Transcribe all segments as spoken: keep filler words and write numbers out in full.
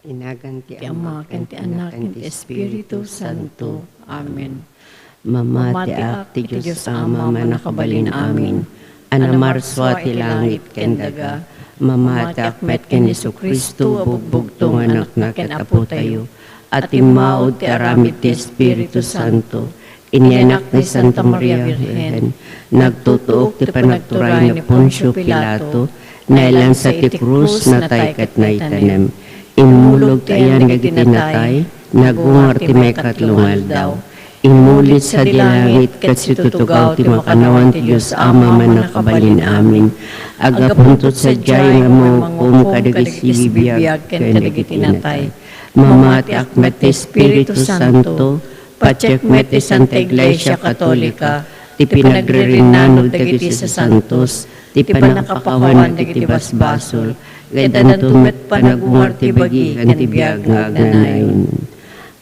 Inagan ti Ama, ken ti Anak, ken ti Espiritu Santo. Amen. Mamatiak ti Dios Ama, Mannakabalin-amin, a namarsua ti langit ken daga. Mamatiak met ken Jesu-Cristo a bugbugtong nga Anakna ken Apotayo, a timmaud ti aramid ti Espiritu Santo. Inyanak ni Santa Maria Birhen, nagtutuok ti panagturay ni Poncio Pilato, nailansa iti krus, natay ket naitanem. Immulog ti ayan dagiti natay, nagungar ti maikatlo nga aldaw. Immulit sadi langit ket situtugaw ti makannawan ti Dios Ama, Mannakabalin-amin. Aggapunto sadiay nga mangukom kadagiti sibibiag ken kadagiti natay. Mamatiak met ti Espiritu Santo, patiek met ti Santa Iglesia Katolika, ti pinagririnnano dagiti sasantos, ti pannakapakawan dagiti basbasol, ket addanto met panagungar ti bagi ken ti biag nga agnanayon.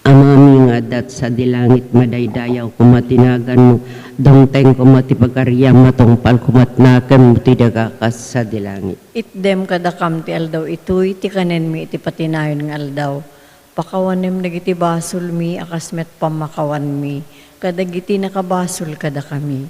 Amami nga adda sadi langit, madaydayaw koma ti naganmo, dumteng koma ti pagariam, matungpal koma ti nakemmo ti daga kas sadi langit. Itdem kadakam ti aldaw itoy ti kanenmi iti patinayon nga aldaw. Pakawanem dagiti basolmi a kas met pammakawanmi kadagiti nakabasol kadakami.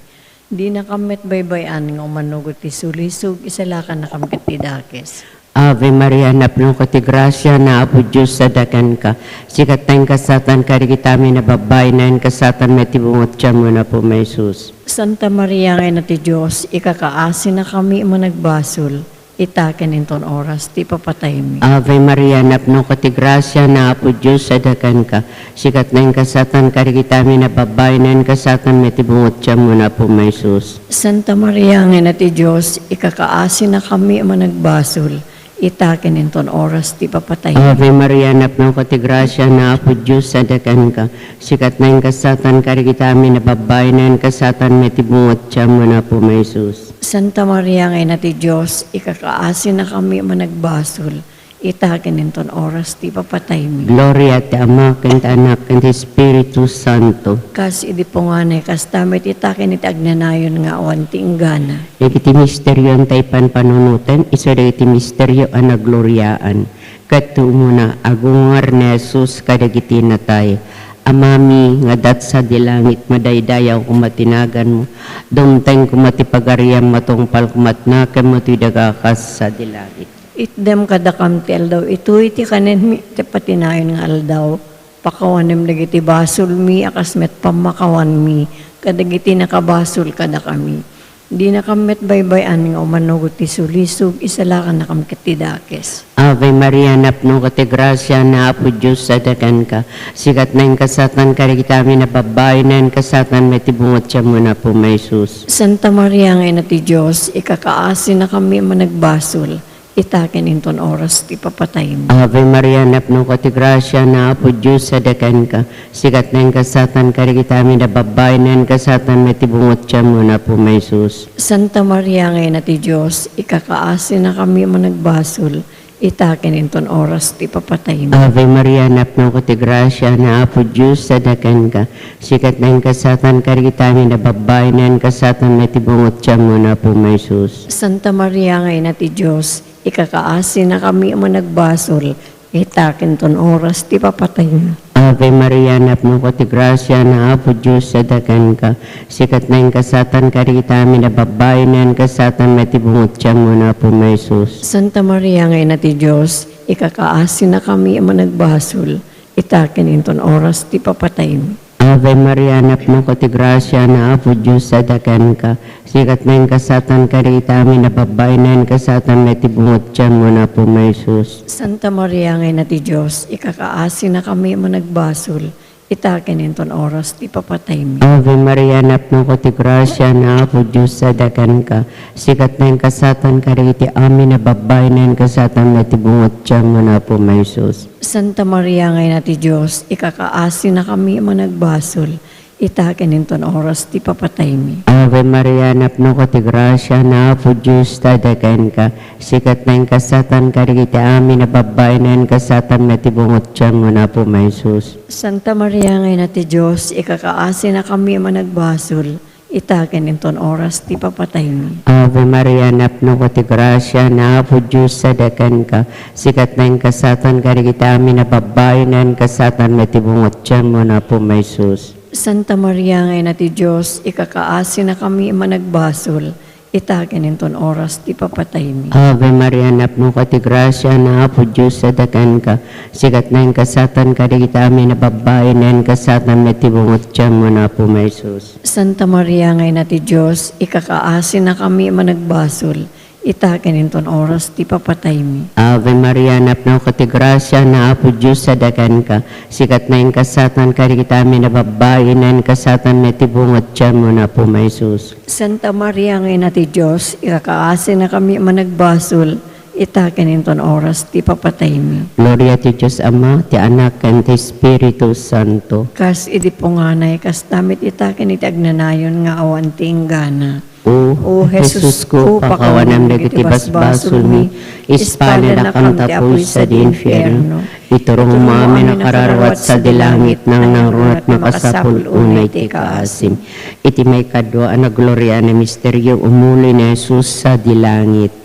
Dinakam met baybay-an nga umanugot ti sulisog, isalakannakam ket ti dakes. Ave Maria, napnoka ti grasia, ni Apo Dios sadakanka. Sika ti nainkasatanka dagiti amin a babbai, nainkasatanka met ti bunga ti tianmo, ni Apo Jesus. Santa Maria nga Ina ti Dios, ikakaasinakami a managbasol, ita ken inton oras ti ipapataymi. Ave Maria, napnoka ti grasia, ni Apo Dios sadakanka. Sika ti nainkasatanka dagiti amin a babbai, nainkasatanka met ti bunga ti tianmo, ni Apo Jesus. Santa Maria nga Ina ti Dios, ikakaasinakami a managbasol, ita ken inton oras ti ipapataymi. Ave Maria, napnoka ti grasia, ni Apo Dios sadakanka. Sika ti nainkasatanka dagiti amin a babbai, nainkasatanka met ti bunga ti tianmo, ni Apo Jesus. Santa Maria nga Ina ti Dios, ikakaasinakami a managbasol, ita ken inton oras ti ipapataymi. Gloria ti Ama, ken ti Anak, ken ti Espiritu Santo. Kas idi punganay, kasta met ita ken iti agnanayon nga awan ti inggana. Dagiti misterio ti panpanunoten, isu dagiti misterio a nagloriaan. Ket ti umuna, agungar ni Jesus kadagiti natay. Amami nga adda sadi langit, madaydayaw koma ti naganmo. Dumteng koma ti pagariam, matungpal koma ti nakemmo ti daga kas sadi langit. Itdem kadakam ti aldaw itoy ti kanenmi ti patinayon nga aldaw. Pakawanem dagiti basolmi a kas met pammakawanmi kadagiti nakabasol kadakami. Dinakam met baybay-an nga umanugot ti sulisog, isalakannakam ket ti dakes. Ave Maria, napnoka ti grasia, ni Apo Dios sadakanka. Sika ti nainkasatanka dagiti amin a babbai, nainkasatanka met ti bunga ti tianmo, ni Apo Jesus. Santa Maria nga Ina ti Dios, ikakaasinakami a managbasol, ita ken inton oras ti ipapataymi. Ave Maria, napnoka ti grasia, ni Apo Dios sadakanka. Sika ti nainkasatanka dagiti amin a babbai, nainkasatanka met ti bunga ti tianmo, ni Apo Jesus. Santa Maria nga Ina ti Dios, ikakaasinakami a managbasol, ita ken inton oras ti ipapataymi. Ave Maria, napnoka ti grasia, ni Apo Dios sadakanka. Sika ti nainkasatanka dagiti amin a babbai, nainkasatanka met ti bunga ti tianmo, ni Apo Jesus. Santa Maria nga Ina ti Dios, ikakaasinakami a managbasol, ita ken inton oras ti ipapataymi. Ave Maria, napnoka ti grasia, ni Apo Dios sadakanka. Sika ti nainkasatanka dagiti amin a babbai, nainkasatanka met ti bunga ti tianmo, ni Apo Jesus. Santa Maria nga Ina ti Dios, ikakaasinakami a managbasol, ita ken inton oras ti ipapataymi. Ave Maria, napnoka ti grasia, ni Apo Dios sadakanka. Sika ti nainkasatanka dagiti amin a babbai, nainkasatanka met ti bunga ti tianmo, ni Apo Jesus. Santa Maria nga Ina ti Dios, ikakaasinakami a managbasol, ita ken inton oras ti ipapataymi. Ave Maria, napnoka ti grasia, ni Apo Dios sadakanka. Sika ti nainkasatanka dagiti amin a babbai, nainkasatanka met ti bunga ti tianmo, ni Apo Jesus. Santa Maria nga Ina ti Dios, ikakaasinakami a managbasol, ita ken inton oras ti ipapataymi. Ave Maria, napnoka ti grasia, ni Apo Dios sadakanka. Sika ti nainkasatanka dagiti amin a babbai, nainkasatanka met ti bunga ti tianmo, ni Apo Jesus. Santa Maria nga Ina ti Dios, ikakaasinakami a managbasol, ita ken inton oras ti papataymi. Ave Maria, napnoka ti grasia, ni Apo Dios sadakanka. Sika ti naingasatan kadagiti amin a babbai, naingasatan met ti bunga ti tianmo, ni Apo Jesus. Santa Maria nga Ina ti Dios, ikakaasinakami a managbasol, ita ken inton oras ti papataymi. Ave Maria, napnoka ti grasia, ni Apo Dios sadakanka. Sika ti naingasatan kadagiti amin a babbai, naingasatan met ti bunga ti tianmo, ni Apo Jesus. Santa Maria nga Ina ti Dios, ikakaasinakami a managbasol, ita ken inton oras ti papataymi. Ave Maria, napnoka ti grasia, ni Apo Dios sadakanka. Sika ti naingasatan kadagiti amin a babbai, naingasatan met ti bunga ti tianmo, ni Apo Jesus. Santa Maria nga Ina ti Dios, ikakaasinakami a managbasol, ita ken inton oras ti papataymi. Gloria ti Dios Ama, ti Anak, ken ti Espiritu Santo. Kas idi punganay, kasta met ita ken iti agnanayon nga awan ti inggana. O O Jesus ko, pakawanam dagiti basbasolmi, ispalennakam ti apuy sadi infierno. Iturongmo amin a kararuat sadi langit, nangnangruna ti makasapul unay ti kaasim. Iti maikadua a nagloriaan a misterio, umuli ni Jesus sadi langit.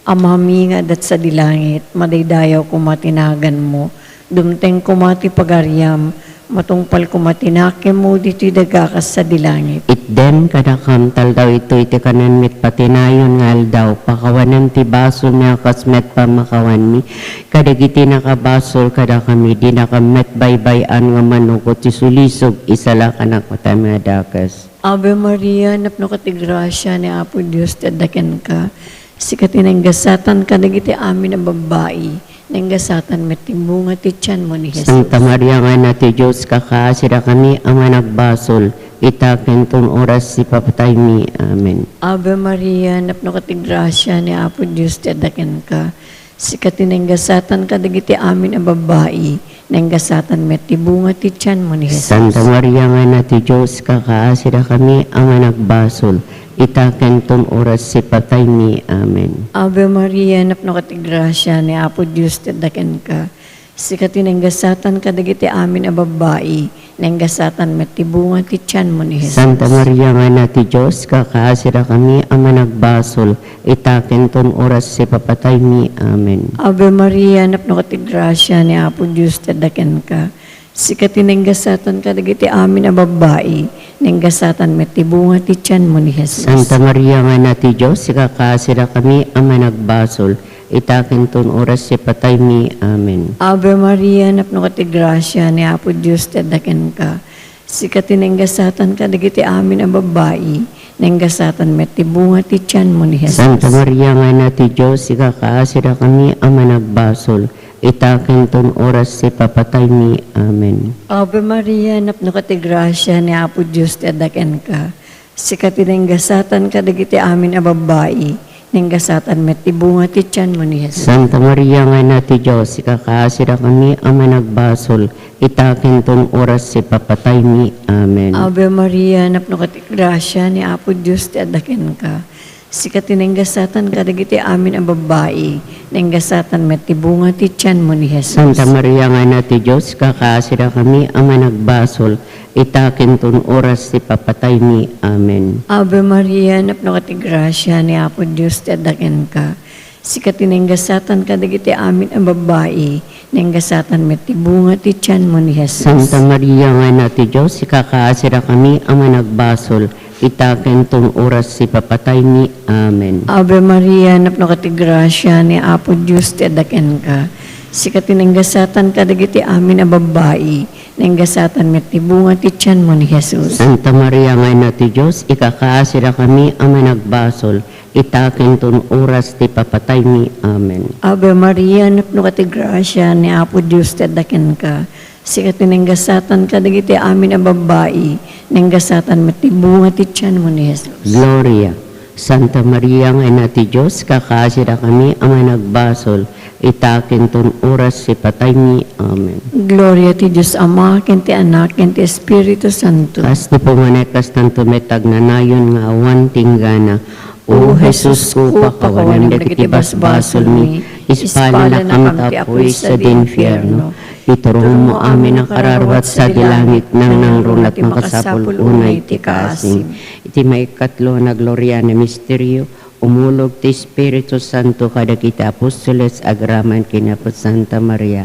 Amami nga adda sadi langit, madaydayaw koma ti naganmo, dumteng koma ti pagariam, matungpal koma ti nakemmo ditoy daga kas sadi langit. Itdem kadakam ti aldaw itoy ti kanenmi iti patinayon nga aldaw, pakawanem ti basolmi a kas met pamakawanmi kadagiti nakabasol kadakami, dinakam met baybay-an nga manugot ti sulisog, isalakanak met amin a dakes. Ave Maria, napnoka ti grasia, ni Apo Dios ti adda kenka. Sika ti naingasatan kadagiti amin a babbai, naingasatan met ti bunga ti tianmo ni Jesus. Santa Maria nga Ina ti Dios, kakaasirakami a managbasol, ita ken ton oras ti papataymi. Amen. Ave Maria, napnoka ti grasia, ni Apo Dios ti adda kenka. Sika ti naingasatan kadagiti amin a babbai, naingasatan met ti bunga ti tianmo ni Jesus. Santa Maria nga Ina ti Dios, kakaasirakami a managbasol, ita ken ton oras ti pataymi. Amen. Ave Maria, napnoka ti grasia, ni Apo Dios ti adda kenka. Sika ti naingasatan kadagiti amin a babbai, naingasatan met ti bunga ti tianmo ni Jesus. Santa Maria nga Ina ti Dios, kakaasirakami a managbasol, ita ken ton oras ti papataymi. Amen. Ave Maria, napnoka ti grasia, ni Apo Dios ti adda kenka. Sika ti naingasatan kadagiti amin a babbai, naingasatan met ti bunga ti tianmo ni Jesus. Santa Maria nga Ina ti Dios, kakaasirakami a managbasol, ita ken ton oras ti pataymi. Amen. Ave Maria, napnoka ti grasia, ni Apo Dios ti adda kenka. Sika ti naingasatan kadagiti amin a babbai, naingasatan met ti bunga ti tianmo ni Jesus. Santa Maria nga Ina ti Dios, kakaasirakami a managbasol, ita ken ton oras ti papataymi. Amen. Ave Maria, napnoka ti grasia, ni Apo Dios ti adda kenka. Sika ti naingasatan kadagiti amin a babbai, naingasatan met ti bunga ti tianmo ni Jesus. Santa Maria nga Ina ti Dios, kakaasirakami a managbasol, ita ken ton oras ti papataymi. Amen. Ave Maria, napnoka ti grasia, ni Apo Dios ti adda kenka. Sika ti naingasatan kadagiti amin a babbai, naingasatan met ti bunga ti tianmo ni Jesus. Santa Maria nga Ina ti Dios, kakaasirakami a managbasol, ita ken ton oras ti papataymi. Amen. Ave Maria, napnoka ti grasia, ni Apo Dios ti adda kenka. Sika ti naingasatan kadagiti amin a babbai, naingasatan met ti bunga ti tianmo ni Jesus. Santa Maria nga Ina ti Dios, kakaasirakami a managbasol, ita ken ton oras ti papataymi. Amen. Ave Maria, napnoka ti grasia, ni Apo Dios ti adda kenka. Sika ti naingasatan kadagiti amin a babbai, naingasatan met ti bunga ti tianmo ni Jesus. Santa Maria nga Ina ti Dios, ikakaasirakami a managbasol, ita ken ton oras ti papataymi. Amen. Ave Maria, napnoka ti grasia, ni Apo Dios ti adda kenka. Sika ti naingasatan kadagiti amin a babbai, naingasatan met ti bunga ti tianmo ni Jesus. Gloria. Santa Maria nga Ina ti Dios, kakaasirakami a managbasol, ita ken ton oras ti pataymi. Amen. Gloria ti Dios Ama, ken ti Anak, ken ti Espiritu Santo. Kas ti punganay, kastanto met agnanayon nga awan ti inggana. O Jesus ko, pakawanem dagiti basbasolmi, ispalennakam ti apuy sadi infierno. Ituronmo amin a kararuat sadi langit, nangnangruna ti makasapul unay ti kaasim. Iti maikatlo a naglorian a misterio, umulog ti Espiritu Santo kadagiti apostoles agraman ken ni Apo Santa Maria.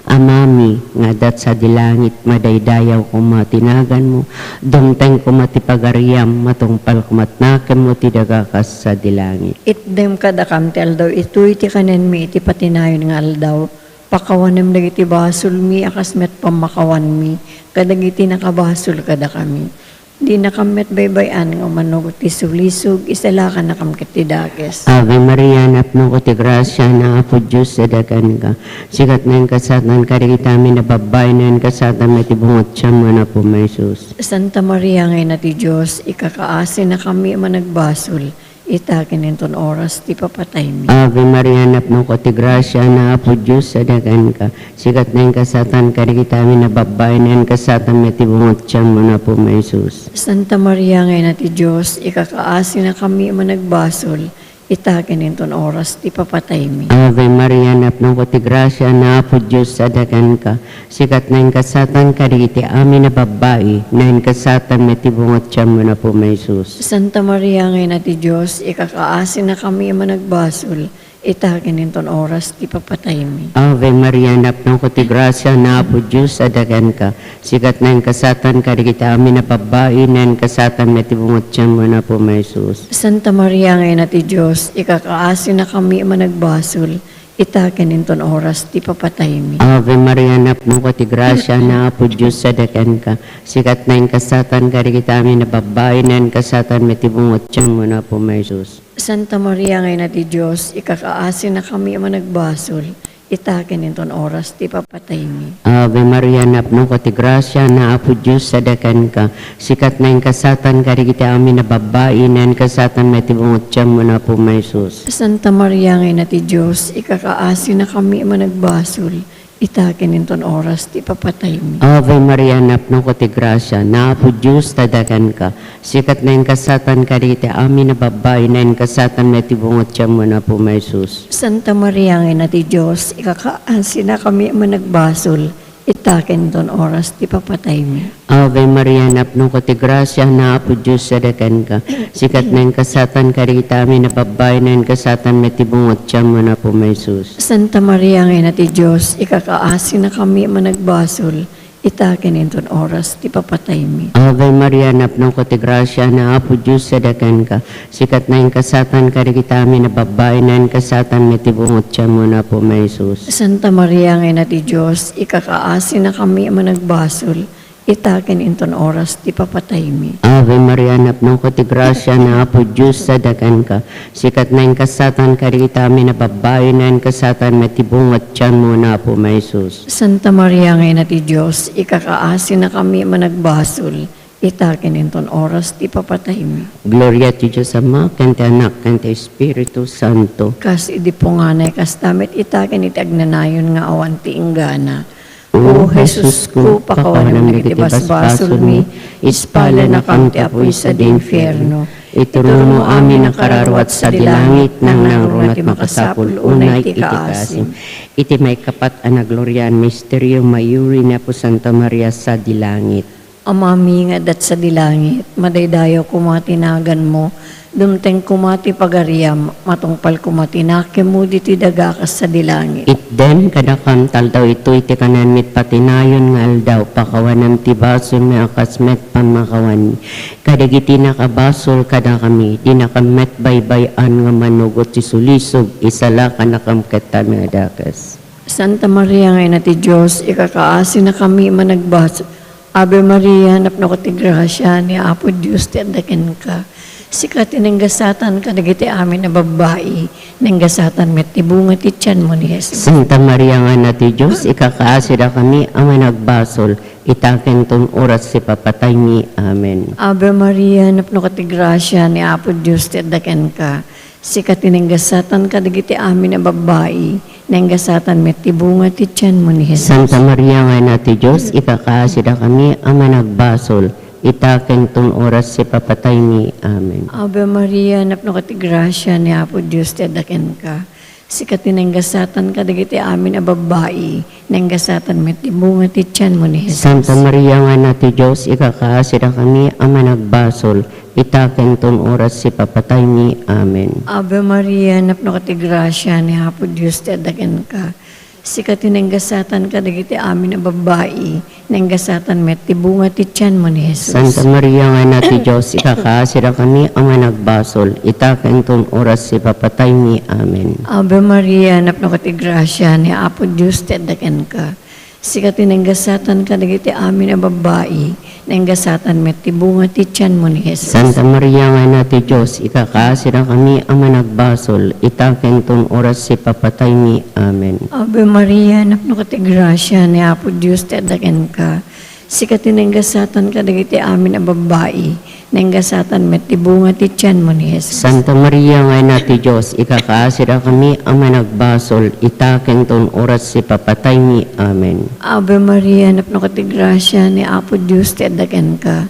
Amami nga adda sadi langit, madaydayaw koma ti naganmo, dumteng koma ti pagariam, matungpal koma ti nakemmo ti daga kas sadi langit. Itdem kadakam ti aldaw itoy ti kanenmi iti patinayon nga aldaw. Pakawanem dagiti basolmi a kas met pammakawanmi kadagiti nakabasol kadakami. Dinakam met baybay-an nga umanugot ti sulisog, isalakannakam ket ti dakes. Ave Maria, napnoko ti grasia, ni Apo Dios sadakanka. Sika ti naingasatan kadagiti amin a babbai, naingasatan met ti bunga ti tianmo, ni Apo Jesus. Santa Maria nga Ina ti Dios, ikakaasinakami a managbasol, ita ken inton oras ti papataymi. Ave Maria, napnoko ti grasia, ni Apo Dios sadakanka. Sika ti naingasatan kadagiti amin a babbai, naingasatan met ti bunga ti tianmo, ni Apo Jesus. Santa Maria nga Ina ti Dios, ikakaasinakami a managbasol, ita ken inton oras ti papataymi. Ave Maria, napnoko ti grasia, ni Apo Dios sadakanka. Sika ti naingasatan kadagiti amin a babbai, naingasatan met ti bunga ti tianmo, ni Apo Jesus. Santa Maria nga Ina ti Dios, ikakaasinakami a managbasol, ita ken inton oras ti papataymi. Ave Maria, napnoko ti grasia, ni Apo Dios sadakanka. Sika ti naingasatan kadagiti amin a babbai, naingasatan met ti bunga ti tianmo, ni Apo Jesus. Santa Maria nga Ina ti Dios, ikakaasinakami a managbasol, ita ken inton oras ti papataymi. Ave Maria, napnoko ti grasia, ni Apo Dios sadakanka. Sika ti naingasatan kadagiti amin a babbai, naingasatan met ti bunga ti tianmo, ni Apo Jesus. Santa Maria nga Ina ti Dios, ikakaasinakami a managbasol, ita ken inton oras ti papataymi. Ave Maria, napnoko ti grasia, ni Apo Dios sadakanka. Sika ti naingasatan kadagiti amin a babbai, naingasatan met ti bunga ti tianmo, ni Apo Jesus. Santa Maria nga Ina ti Dios, ikakaasinakami a managbasol, ita ken inton oras ti papataymi. Ave Maria, napnoko ti grasia, ni Apo Dios sadakanka. Sika ti naingasatan kadagiti amin a babbai, naingasatan met ti bunga ti tianmo, ni Apo Jesus. Santa Maria nga Ina ti Dios, ikakaasinakami a managbasol, ita ken inton oras ti papataymi. Ave Maria, napnoko ti grasia, ni Apo Dios sadakanka. Sika ti naingasatan kadagiti amin a babbai, naingasatan met ti bunga ti tianmo, ni Apo Jesus. Santa Maria nga Ina ti Dios, ikakaasinakami a managbasol, ita ken inton oras ti papataymi. Ave Maria, napnoko ti grasia, ni Apo Dios sadakanka. Sika ti naingasatan kadagiti amin a babbai, naingasatan met ti bunga ti tianmo, ni Apo Jesus. Santa Maria nga Ina ti Dios, ikakaasinakami a managbasol, ita ken inton oras ti papataymi. Ave Maria, napnoko ti grasia, ni Apo Dios sadakanka. Sika ti naingasatan kadagiti amin a babbai, naingasatan met ti bunga ti tianmo, ni Apo Jesus. Santa Maria nga Ina ti Dios, ikakaasinakami a managbasol, ita ken inton oras ti papataymi. Gloria ti Dios Ama, ken ti Anak, ken ti Espiritu Santo. Kas idi punganay, kasta met ita ken iti agnanayon nga awan ti inggana. O Jesusko, pakawanem dagiti basbasolmi, ispalennakam ti apuy sadi infierno. Ituronmo amin a kararuat sadi langit, nangnangruna ti makasapul unay iti kaasim. Iti maikapat a naglorian misterio, mayuri ni Apo Santa Maria sadi langit. Amami nga adda sadi langit, madaydayaw koma ti naganmo, dumteng koma ti pagariam, matungpal koma ti nakemmo ditoy daga kas sadi langit. Itdem kadakam ti aldaw itoy ti kanenmi iti patinayon nga aldaw, pakawanem ti basolmi a kas met pammakawanmi kadagiti nakabasol kadakami, dinakam met baybay-an nga manugot ti sulisog, isalakannakam ket ti amin a dakes. Santa Maria nga Ina ti Dios, ikakaasinakami a managbasol. Ave Maria, napnoko ti grasia, ni Apo Dios ti adda kenka. Sika ti naingasatan kadagiti amin a babbai, naingasatan met ti bunga ti tianmo ni Jesus. Santa Maria nga Ina ti Dios, ikakaasidakami a managbasol, ita ken ton oras ti papataymi. Amen. Ave Maria, napnoko ti grasia, ni Apo Dios ti adda kenka. Sika ti naingasatan kadagiti amin a babbai, naingasatan met ti bunga ti tianmo ni Jesus. Santa Maria nga Ina ti Dios, ikakaasidakami a managbasol, ita ken ton oras ti papataymi. Amen. Ave Maria, napnoko ti grasia, ni Apo Dios ti adda kenka. Sika ti nanggasatan kadagiti amin a babbai, nanggasatan met ti bunga ti tianmo ni Jesus. Santa Maria nga Ina ti Dios, ikakaasidakami a managbasol, ita ken ton oras ti papataymi. Amen. Ave Maria, napnoka ti grasia, ni Apo Dios ti adda kenka. Sika ti nanggasatan kadagiti amin a babbai, nanggasatan met ti bunga ti tianmo ni Jesus. Santa Maria nga Ina ti Dios, ikakaasidakami a managbasol, ita ken ton oras ti papataymi. Amen. Ave Maria, napnoka ti grasia, ni Apo Dios ti adda kenka. Sika ti nanggasatan kadagiti amin a babbai, nanggasatan met ti bunga ti tianmo ni Jesus. Santa Maria nga Ina ti Dios, ikakaasidakami a managbasol, ita ken ton oras ti papataymi. Amen. Ave Maria, napnoka ti grasia, ni Apo Dios ti adda kenka. Sika ti nanggasatan kadagiti amin a babbai, nanggasatan met ti bunga ti tianmo ni Jesus. Santa Maria nga Ina ti Dios, ikakaasidakami a managbasol, ita ken ton oras ti papataymi. Amen. Ave Maria, napnoka ti grasia, ni Apo Dios ti adda kenka.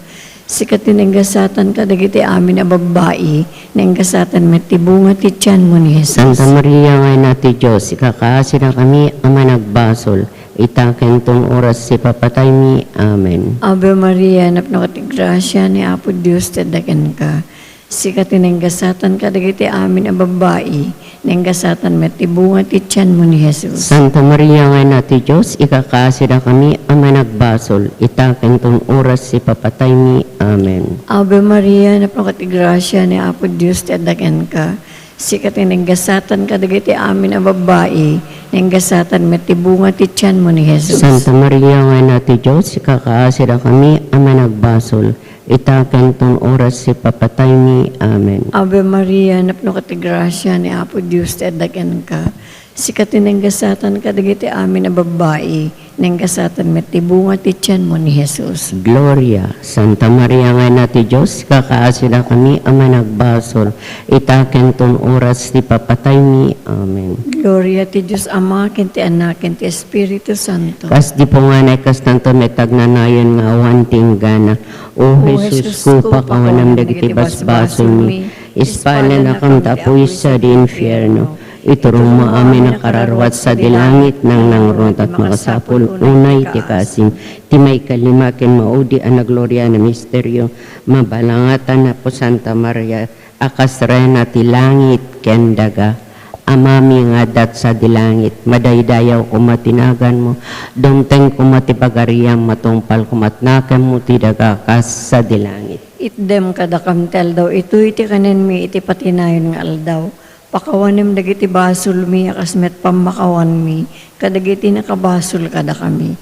Sika ti nanggasatan kadagiti amin a babbai, nanggasatan met ti bunga ti tianmo ni Jesus. Santa Maria nga Ina ti Dios, ikakaasidakami a managbasol, ita ken ton oras ti papataymi. Amen. Ave Maria, napnoka ti grasia, ni Apo Dios ti adda kenka. Sika ti nanggasatan kadagiti amin a babbai, nanggasatan met ti bunga ti tianmo ni Jesus. Santa Maria nga Ina ti Dios, ikakaasidakami a managbasol, ita ken ton oras ti papataymi. Amen. Ave Maria, napnoka ti grasia, ni Apo Dios ti adda kenka. Sika ti nanggasatan kadagiti amin a babbai, nanggasatan met ti bunga ti tianmo ni Jesus. Santa Maria nga Ina ti Dios, ikakaasidakami a managbasol, ita ken ton oras ti papataymi. Amen. Ave Maria, napnoka ti grasia, ni Apo Dios ti adda kenka. Sika ti nanggasatan kadagiti amin a babbai, nanggasatan met ti bunga ti tianmo ni Jesus. Gloria, Santa Maria nga Ina ti Dios, ikakaasidakami a managbasol, ita ken ton oras ti papataymi. Amen. Gloria ti Dios Ama, ken ti Anak, ken ti Espiritu Santo. Kas di punganay, kastanto met agnanayon nga awan ti inggana. O O Jesus, Jesus, ko, pakawanem dagiti basbasolmi, ispalanakam ta apuy sadi infierno. Iturongmo amin a kararua sadi langit, nangnangruna ti makasapul unay ti kaasim. Ti maikalima ken maudi a nagloriana a misterio, mabalangatan ni Apo Santa Maria a kas Reyna ti langit ken daga. Amami nga adda sadi langit, madaydayaw koma ti naganmo, dumteng koma ti pagariam, matungpal koma ti nakemmo ti daga kas sadi langit. Itdem kadakam ti aldaw itoy ti kanenmi iti patinayon nga aldaw. Pakawanem dagiti basolmi a kas met pammakawanmi kadagiti nakabasol kadakami.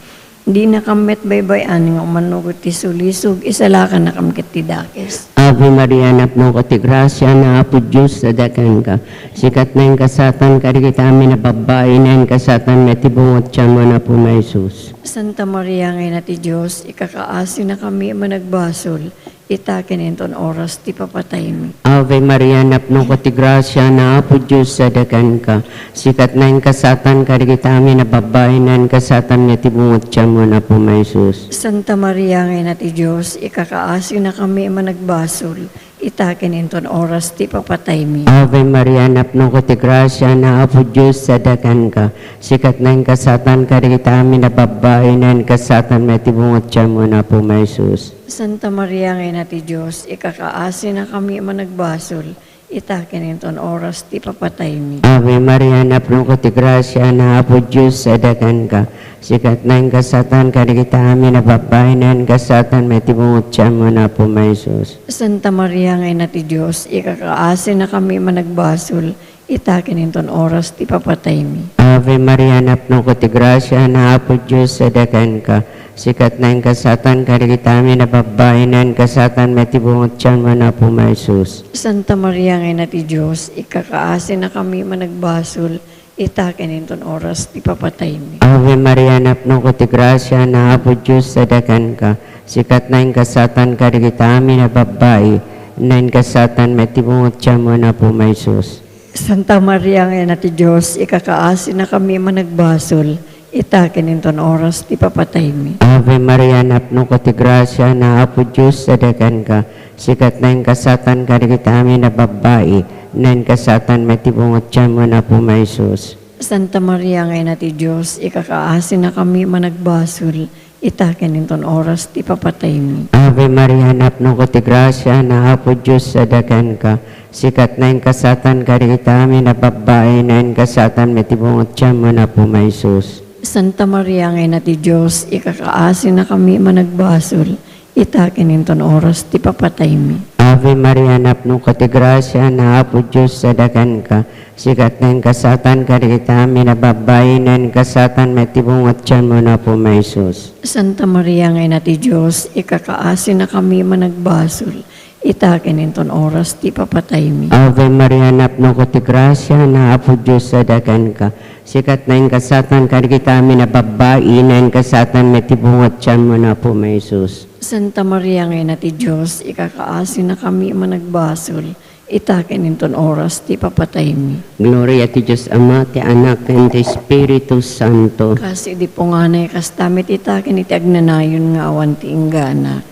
Dinakam met baybay-an nga umanugot ti sulisog, isalakanakam ket ti dakes. Ave Maria, napnoka ti grasia, ni Apo Dios ti adda kenka. Sika ti nanggasatan kadagiti amin a babbai, nanggasatan met ti bunga ti tianmo, ni Apo Jesus. Santa Maria nga Ina ti Dios, ikakaasinakami a managbasol, ita ken inton oras ti papataymi. Ave Maria, napnoka ti grasia, ni Apo Dios ti adda kenka. Sika ti nanggasatan kadagiti amin a babbai, nanggasatan met ti bunga ti tianmo, ni Apo Jesus. Santa Maria nga Ina ti Dios, ikakaasinakami a managbasol, ita ken inton oras ti papataymi. Ave Maria, napnoka ti grasia, ni Apo Dios ti adda kenka. Sika ti nanggasatan kadagiti amin a babbai, nanggasatan met ti bunga ti tianmo, ni Apo Jesus. Santa Maria nga Ina ti Dios, ikakaasinakami a managbasol, ita ken inton oras ti papataymi. Ave Maria, napnoka ti grasia, ni Apo Dios ti adda kenka. Sika ti nanggasatan kadagiti amin a babbai, nanggasatan met ti bunga ti tianmo, ni Apo Jesus. Santa Maria nga Ina ti Dios, ikakaasinakami a managbasol, ita ken inton oras ti papataymi. Ave Maria, napnoka ti grasia, ni Apo Dios ti adda kenka. Sika ti nanggasatan kadagiti amin a babbai, nanggasatan met ti bunga ti tianmo, ni Apo Jesus. Santa Maria nga Ina ti Dios, ikakaasinakami a managbasol, ita ken inton oras ti papataymi. Ave Maria, napnoka ti grasia, ni Apo Dios ti adda kenka. Sika ti nanggasatan kadagiti amin a babbai, nanggasatan met ti bunga ti tianmo, ni Apo Jesus. Santa Maria nga Ina ti Dios, ikakaasinakami a managbasol, ita ken inton oras ti papataymi. Ave Maria, napnoka ti grasia, ni Apo Dios ti adda kenka. Sika ti nanggasatan kadagiti amin a babbai, Nainkasaatan met ti bunga ti tianmo, Apo mi Jesus. Santa Maria nga Ina ti Dios, ikakaasinakami managbasol, ita ken inton oras ti papataymi. Ave Maria, napnoka ti grasia, ni Apo Dios adda kenka. Sika ti nainkasaatan kadagiti amin a babbai, nainkasaatan met ti bunga ti tianmo, Apo mi Jesus. Santa Maria nga Ina ti Dios, ikakaasinakami managbasol, ita ken inton oras ti papataymi. Ave Maria, napnoka ti grasia, ni Apo Dios adda kenka. Sika ti nainkasaatan kadagiti amin a babbai, nainkasaatan met ti bunga ti tianmo, Apo mi Jesus. Santa Maria nga Ina ti Dios, ikakaasinakami managbasol, ita ken inton oras ti papataymi. Ave Maria, napnoka ti grasia, ni Apo Dios adda kenka. Sika ti nainkasaatan kadagiti amin a babbai, nainkasaatan met ti bunga ti tianmo, Apo mi Jesus. Santa Maria nga Ina ti Dios, ikakaasinakami managbasol, ita ken inton oras ti papataymi. Gloria ti Dios Ama, ti Anak, ken ti Espiritu Santo. Kas idi punganay, kasta met ita ken iti agnanayon nga awan ti inggana.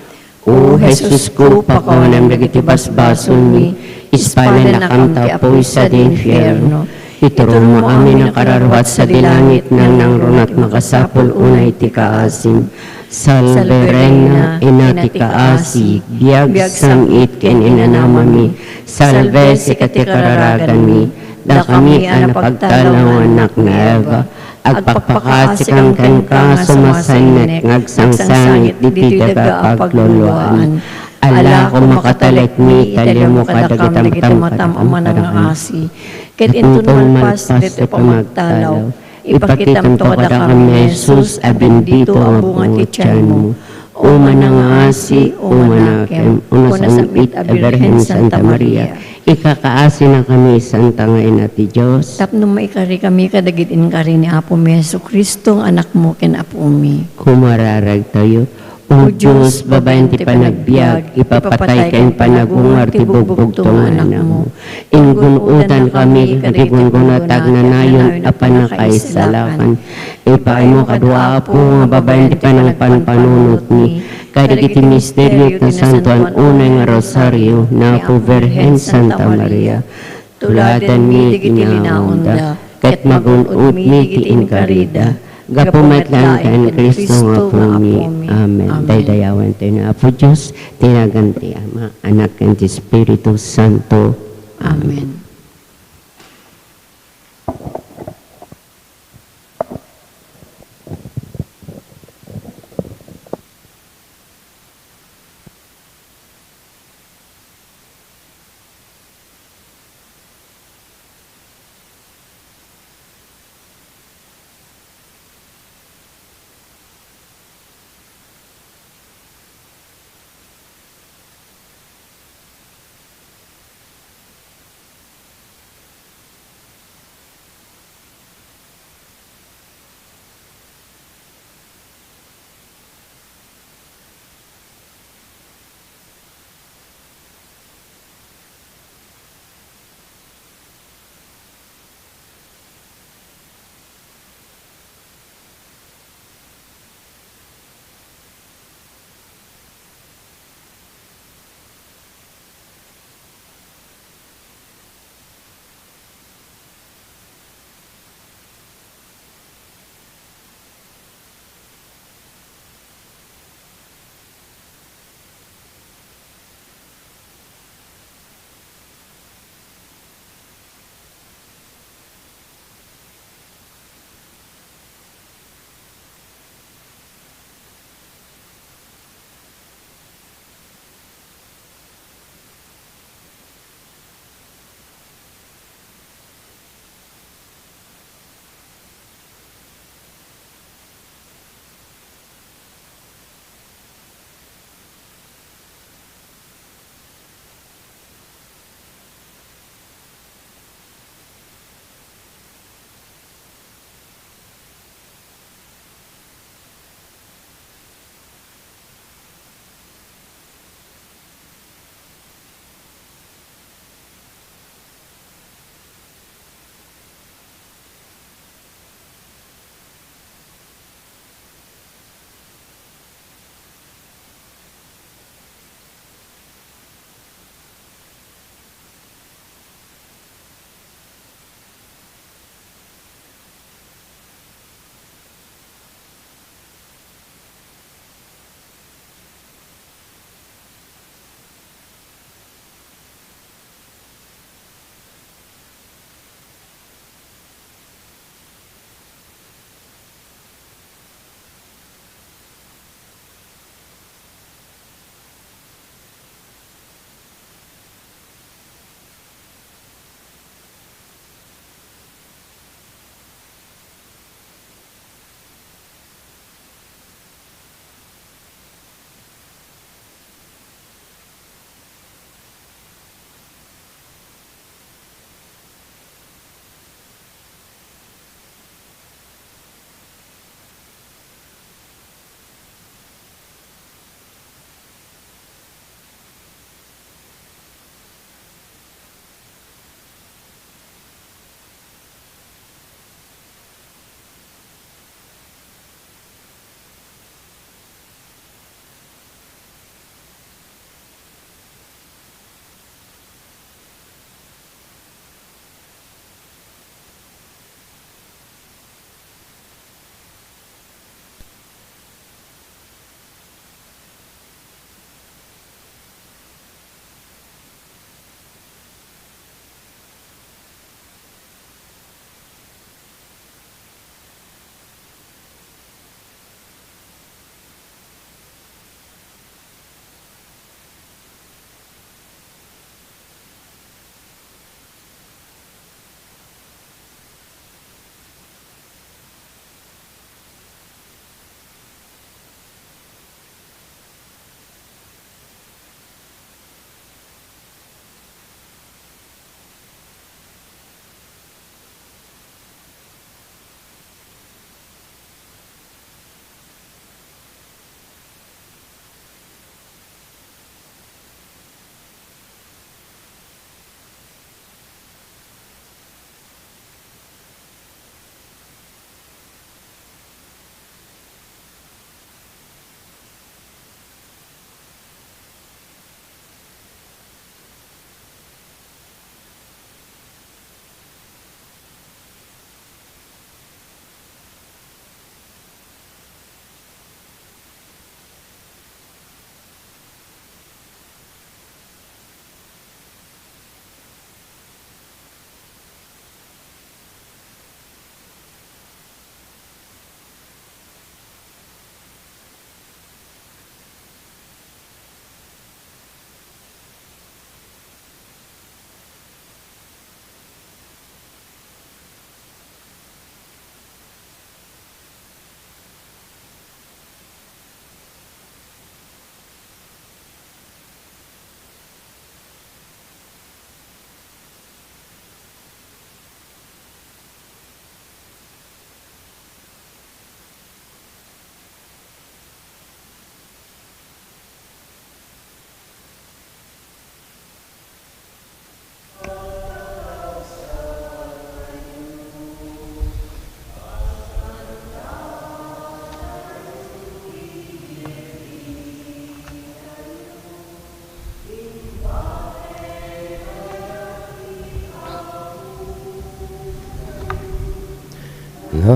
O Jesusko, pakawanam dagiti basbasolmi, ispalennakam ta apuy sadi infierno. Ituronmo amin a kararua sadi langit, nangnangruna ti makasapul unay ti kaasim. Salve Reina, Ina ti kaasi, biag, sang-it ken inanamami. Salve sika ti kararaganmi, dakami a napagtalaw nga annak ni Eva. Agpakpakaasikam kenka nga sumasennek nga agsangsangit ditoy daga a pagluluaan. Alako, makatalekmi, talimo kadagiti matam a manangngasi. Ket inton malpas daytoy pamagtalaw, ipakitamto kadakami ni Jesus a bendito a bunga ti tianmo. O manangngasi, o manakem, o nasam-it a Birhen Santa Maria, ikakaasinakami, Santa nga Ina ti Dios. Tapno maikarikami kadagiti inkari ni Apomi Jesu-Cristo nga Anakmo ken Apomi. Kumararagtayo. O Dios, babaen ti panagbiag, ipapatay ken panagungar ti bugbugto nga Anakmo. Inggun-odankami kadagiti gungguna ti agnanayon a pannakaisalakan. Ipaaymo kadakuada, Apo, nga babaen ti panangpanpanunotmi kadagiti misterio ti nasantoan unay nga rosario ni Apo Birhen Santa Maria. Tuladanmi dagiti linaonda, ket magun-odmi ti inkarida. Gapu met laeng ken Cristo nga Apomi. Amen. Daydayawen tayo ni Apo Dios, ti nagan ti Ama, Anak, ken ti Espiritu Santo. Amen.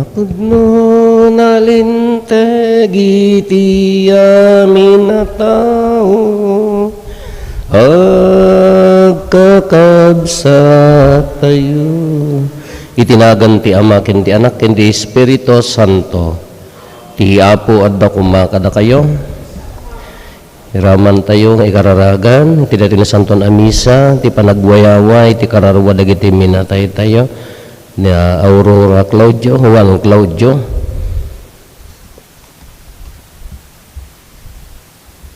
Pudno nalinteg iti amin a tao, agkakabsat tayo. Iti nagan ti Ama, ken ti Anak, ken ti Espiritu Santo. Ti Apo adda koma kadakayo. Iraman tayo nga ikararagan iti daytoy nasantuan a misa, ti panagwayaway, ti kararua dagiti minatay tayo. Ni Aurora Claudio, Juan Claudio.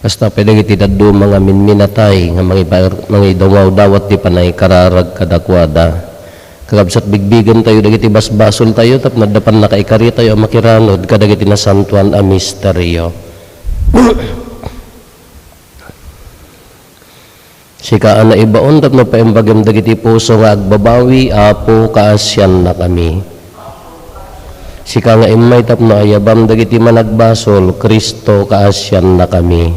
Kasta pay dagiti dadduma nga minminatay nga mangipa-, mangidawdawat ti panangikararag kadakuada. Kakabsat, bigbigen tayo dagiti basbasol tayo tapno adda pannakaikari tayo a makiranod kadagiti nasantuan a misterio. Sika a naibaon tapno paimbagem dagiti puso nga agbabawi, Apo, kaasiannakami. Sika nga immay tapno ayabam dagiti managbasol, Cristo, kaasiannakami.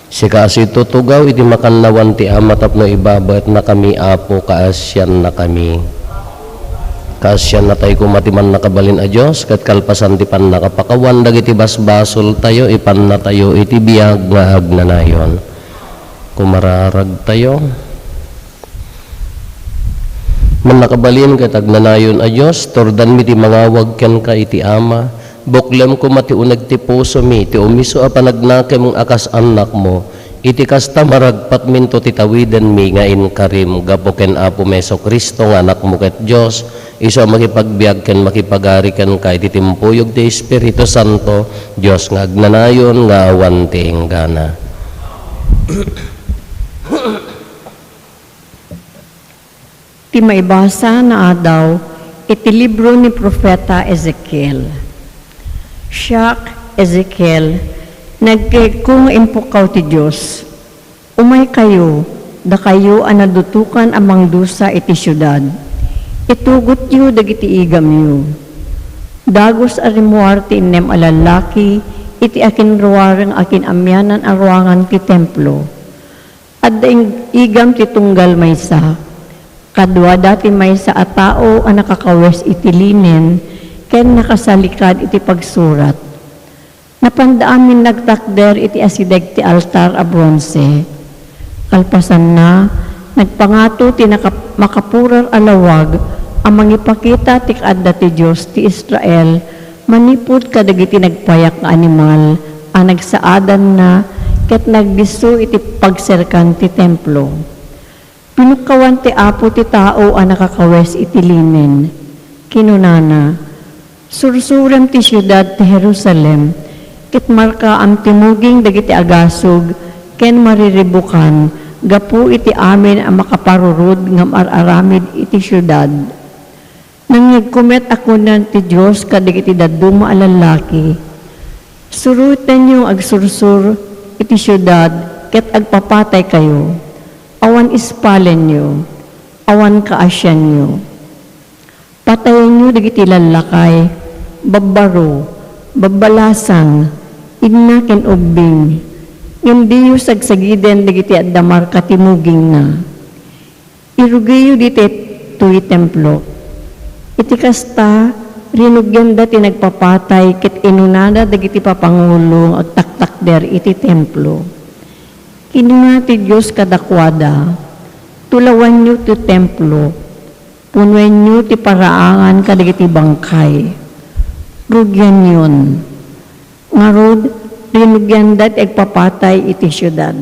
Sika a situtugaw iti makannawan ti Ama tapno ibabaetnakami, Apo, kaasiannakami. Kaasiannatay koma ti Mannakabalin a Dios, ket kalpasan ti pannakapakawan dagiti basbasol tayo, ipanna tayo iti biag nga agnanayon. Kumararag tayo. Mannakabalin ket agnanayon a Dios, turdanmi ti mangawag kenka iti Ama. Buklem koma ti uneg ti pusomi, ti umiso a panagnakem a kas annakmo. Iti kasta, maragpatminto ti tawidenmi nga inkarim gapu ken Apomi Jesu-Cristo nga Anakmo ket Dios, isu a makipagbiag ken makipagari kenka iti timpuyog ti Espiritu Santo, Dios nga agnanayon nga awan ti inggana. Ti maibasa naadaw iti libro ni Profeta Ezekiel. Siak, Ezekiel, nagkegko nga impukkaw ti Dios. Umaykayo, dakayo a nadutokan a mangdusa iti siudad. Itugotyo dagiti igamyo. Dagus a rimmuar ti innem a lallaki iti akinruareng a kin-amianan a ruangan ti templo. Adda ing-, igam ti tunggal maysa. Kaduada ti maysa a tao a nakakawes iti linen ken nakasalikad iti pagsurat. Napanda amin nagtakder iti asideg ti altar a bronse. Kalpasanna, nagpangato ti naka-, makapurar a lawag a mangipakita ti kaadda ti Dios ti Israel manipud kadagiti nagpayak nga animal a nagsaadanna ket nagdisso iti pagserkan ti templo. Pinukkawan ti Apo ti tao a nakakawes iti linen. Kinunana, "Sursurem ti siudad ti Jerusalem, ket markaam ti muging dagiti agasog ken mariribukan gapu iti amin a makaparurod nga mar-aramid iti siudad." Nangngegko met a kunan ti Dios kadagiti dadduma a lallaki, "Surotenyo nga agsursor iti siudad ket agpapataykayo. Awan ispalenyo, awan kaasianyo. Patayenyo dagiti lallakay, babbaro, babbalasang, inna ken ubbing, ngem diyo sagsagiden dagiti adda marka ti mugingna." Irugiyo ditoy templo. Iti kasta, rinugianda ti nagpapatay ket inunada dagiti papangulo nga agtaktakder iti templo. Kinuna ti Dios kadakuada, "Tulawanyo ti templo, punuenyo ti paraangan kadagiti bangkay. Rugianyon." Ngarud, rinugianda ti agpapatay iti siudad.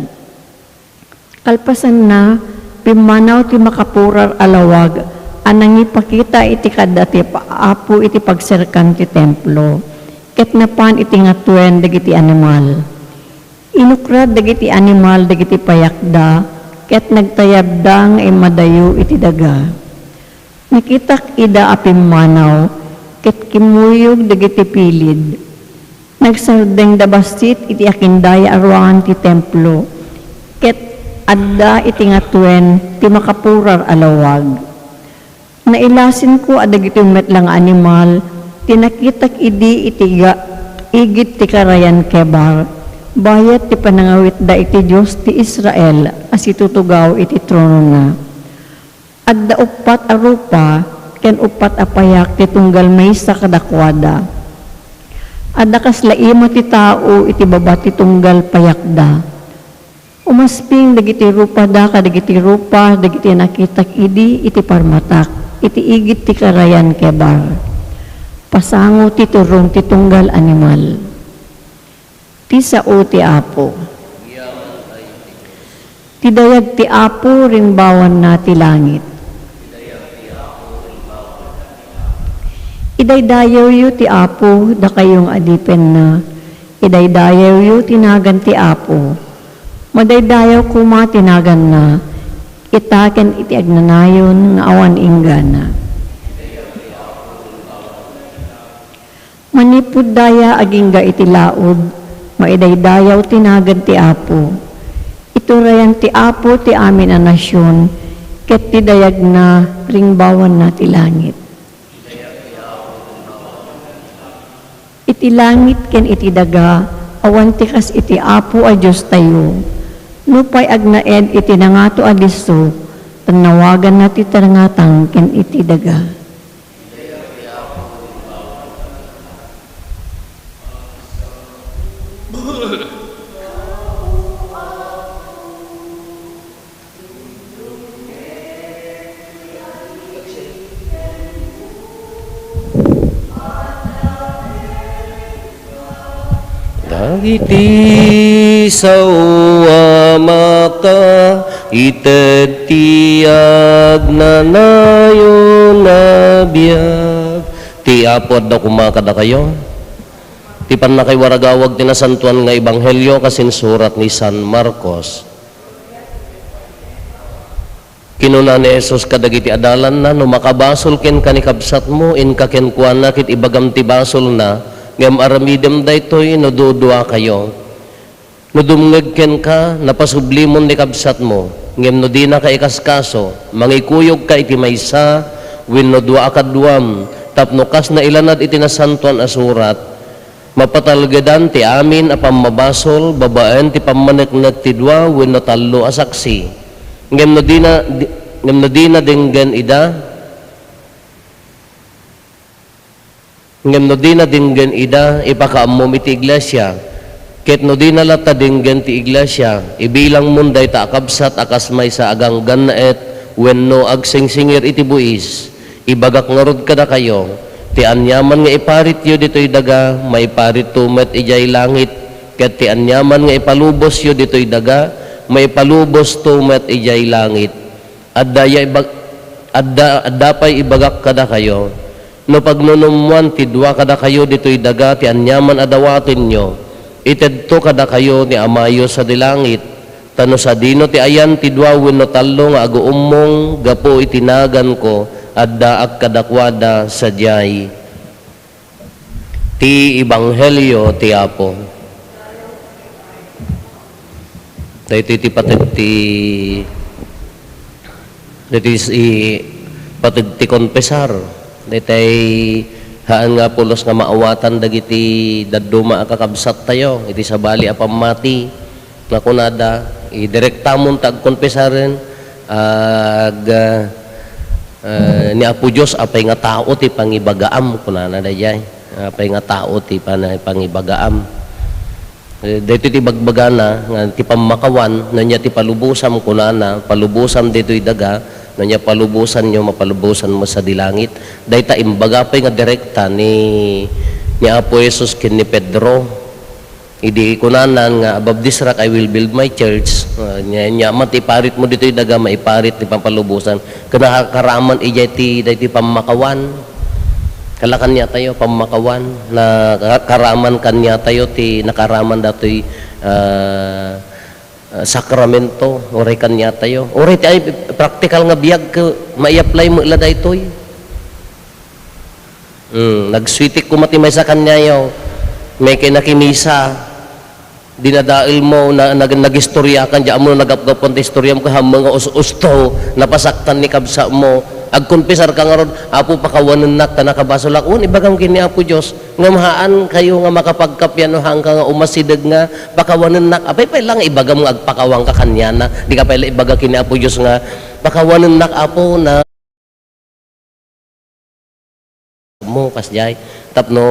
Kalpasanna, pimmanaw ti makapurar a lawag a nangipakita iti kaadda ti Apo iti pagserkan ti templo, ket napan iti ngatuen dagiti animal. Inukrad dagiti animal dagiti payakda, ket nagtayabda nga immadayo iti daga. Nakitak ida a pimmanaw, ket kimmuyog dagiti pilid. Nagsardengda bassit iti akindaya a ruangan ti templo, ket adda iti ngatuen ti makapurar a lawag. Nailasinko a dagitoy met la nga animal ti nakitak idi iti ga-, igid ti karayan Kebar, bayat ti panangawitda iti Dios ti Israel a situtugaw iti tronona. Adda uppat a rupa, ken uppat a payak ti tunggal maysa kadakuada. Adda kasla ima ti tao iti baba ti tunggal payakda. Umasping dagiti rupada kadagiti rupa dagiti nakitak idi iti parmatak, iti igid ti karayan Kebar. Pasango ti turong ti tunggal animal. Ti sao ti Apo. Ti dayag ti Apo rimbawanna ti langit. Idaydayawyo ti Apo, dakayo nga adipenna. Idaydayawyo ti nagan ti Apo. Madaydayaw koma ti naganna, ita ken iti agnanayon nga awan inggana. Manipud daya agingga iti laud, maidaydayaw ti nagan ti Apo. Iturayan ti Apo ti amin a nasion, ket ti dayagna ringbawanna ti langit. Iti langit ken iti daga, awan ti kas iti Apo a Diostayo. Nupay agnaed iti nangato a disso, tannawaganna ti tarngatang ken iti daga. Dagiti sao a makaited ti agnanayon a biag. Ti Apo adda koma kadakayo. Ti pannakaiwaragawag ti nasantoan nga ebanghelio kas insurat ni San Marcos. Kinuna ni Jesus kadagiti adalanna, "No makabasol kenka ni kabsatmo, inka kenkuana ket ibagam ti basolna, ngem aramidem daytoy no duduakayo. No dumngeg kenka, napasublimon ni kabsatmo, ngem no dinaka ikaskaso, mangikuyogka iti maysa wenno dua a kaduam, tapno kas nailanad iti Nasantoan a Surat, mapatalgedan ti amin a pammabasol babaen ti pammaneknek ti dua wenno tallo a saksi. Ngem no dina, di, ngem no dina denggen ida, ngem no dina denggen ida, ipakaammom iti iglesia. Ket no dina latta denggen ti iglesia, ibilangmon dayta a kabsat a kas maysa a ganggannaet wenno agsingsingir iti buis. Ibagak ngarud kadakayo, ti aniaman nga iparityo ditoy daga, maiparitto met idiay langit, ket ti aniaman nga ipalubosyo ditoy daga, maipalubosto met idiay langit. Adda ya ibag-, adda, adda pay ibagak kadakayo, no pagnunummoan ti dua kadakayo ditoy daga ti aniaman a dawatenyo, itedto kadakayo ni Amayo sadi langit. Ta no sadino ti ayan ti dua wenno tallo nga aguummong gapu iti naganko, addaak kadakuada sadiay. Ti Ebanghelio ti Apo. Daytoy ti pateg ti, daytoy ti pateg ti konpesar. Daytoy haan nga pulos nga maawatan dagiti dadduma a kakabsattayo iti sabali a pammati. Nga kunada, idirektamon ta agkonpesaren, ag-, ah, ni Apo Dios, apay nga tao ti pangibagaam, kunana daydiay. Apay nga tao ti pana-, pangibagaam. Eh, daytoy ti bagbagana, nga ti pammakawan, no ania ti palubosam, kunana, palubosam daytoy daga, no ania palubosanyo, mapalubosan mo sadi langit. Dayta imbaga pay nga direkta ni, ni Apo Jesus ken ni Pedro. Idi kunanan nga, "Above this rock I will build my church." Ah, nia, nia, man ti iparitmo ditoy daga, maiparit ti pampalubosan. Ken nakakaraman idiay ti, daytoy pammakawan. Kala kaniatayo, pammakawan. Na ka-, karaman kaniatayo ti nakaraman datoy, ah, ah, sakramento, uray kaniatayo. Uray ti ay praktikal nga biag, ke-, mai-apply met la daytoy. Hmm, nagsuitik koma ti maysa kaniayo, may kay nakimisa, dinadael mo, na, nag-, nagistoriakan, di ammo nagapgapan ti istoriam, kahammo nga us-, usto, napasaktan ni kabsa mo. Agkonpisar ka ngarud, "Apo, pakawanennak, ta nakabasolak." Wen, ibagam ken ni Apo Dios, ngem haan kayo nga makapagkapian no haan ka nga umasideg nga, "Pakawanennak." Apay pay la nga ibagam nga agpakawan ka kaniana, di ka pay la ibaga ken ni Apo Dios nga, "Pakawanennak, Apo, na." Kasdiay. Tapno